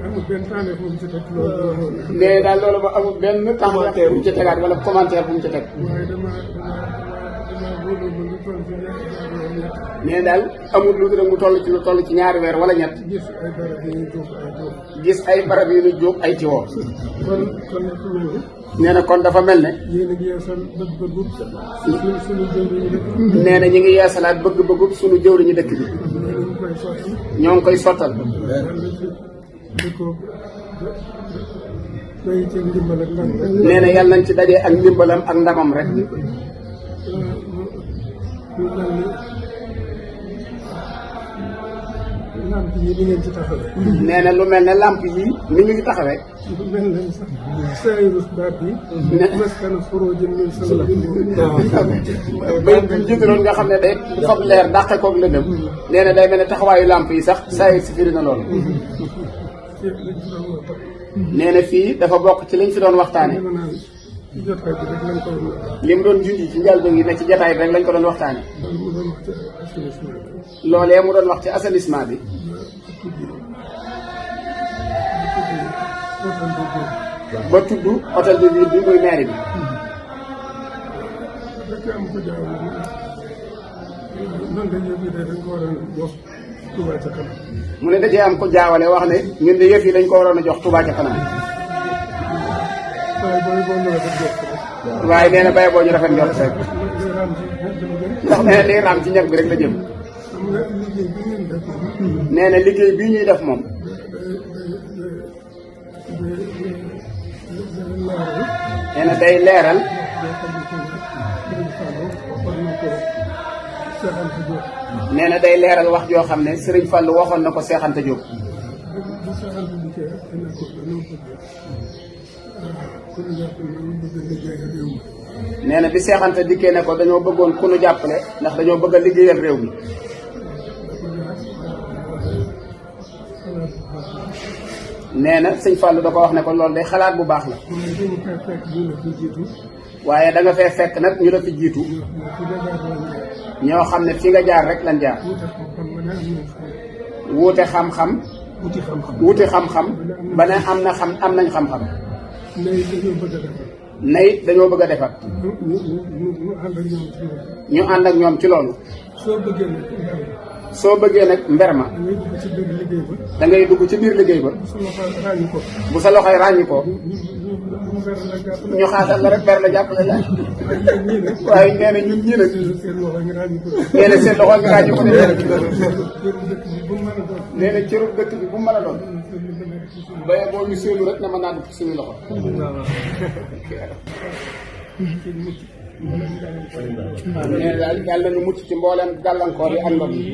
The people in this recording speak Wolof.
amul benn tànneef bu mu ci teg loolu. nee daal loolu ba amul benn tànneef bu mu ci tegaat wala commentaire bu mu ci teg. waaye dama wóorul ba lu toll ci ñaari weer ñett. nee daal amul lu dul mu toll ci ñaari weer wala ñett. gis ay barab yu ñuy jóg ay jóg. gis ay barab yu ñu jóg ay tiwoo. kon loolu. nee na kon dafa mel ne. yéen a ngi yeesal bëgg-bëggu suñu jëwriñu dëkk bi. nee na ñu ngi yeesalaat bëgg-bëggu suñu jëwriñu dëkk bi. ñoo ngi koy sottal. nee na yàlla nañ ci dajee ak ndimbalam ak ndamam rek. lamp yi ni ngeen ci taxawee. nee na lu mel ne lamp yi ni ñu ngi taxawee. lu mel ne sax sayrus baat yi. maskana furujin min sawaabin. bay bi jiitaloon nga xam ne day foog leer dàqe koog lëndëm. nee na day mel ne taxawaayu lamp yi sax sayir si firi na lool. nee na fii dafa bokk ci liñ fi doon waxtaane. li mu doon junj ci njëlbéen gi ne ci jotaay bi rek lañ ko doon waxtaane. loolee mu doon wax ci assainissement bi. ba tudd hôtel de ville bi muy mairie bi. mu ne dajee am ko jaawale wax ne ñun de yëf yi dañ ko waroon a jox Touba ca kanam. waaye nee na bàyyi boo ñu rafet njort rek. ndax nee na liy raam ci ñag bi rek la jëm. nee na liggéey bii ñuy def moom. nee na day leeral. nee na day leeral wax joo xam ne Serigne Fallou waxoon na ko Cheikh Anta Diop. nee na bi Cheikh Anta dikkee ne ko dañoo bëggoon ku nu jàppale ndax dañoo bëgg a liggéeyal réew mi. nee na sëñ Fallou da ko wax ne ko loolu day xalaat bu baax la. waaye da nga fee fekk nag ñu la fi jiitu. ñoo xam ne fi nga jaar rek lan jaar. wuute xam-xam. wuti xam-xam. ba ne am nañ xam-xam. nay dañoo bëgg a defar. ñu ànd ak ñoom ci loolu. soo bëggee nag mber ma. da ngay dugg ci biir liggéey ba. bu sa loxoy ràññi ko. ñu xaasal la rek ber la jàppale la. waaye nee na ñun ñii nag. nee na seen loxo nga ràññi ko de. nee na cërub dëkk bi bu mu mën a doon. baye boo ñu séenu rek ne mën naa dugg ci suñu loxo. waaw nee na daal yàlla nañu mucc ci mboolem gàllankoor yi ak ndox yi.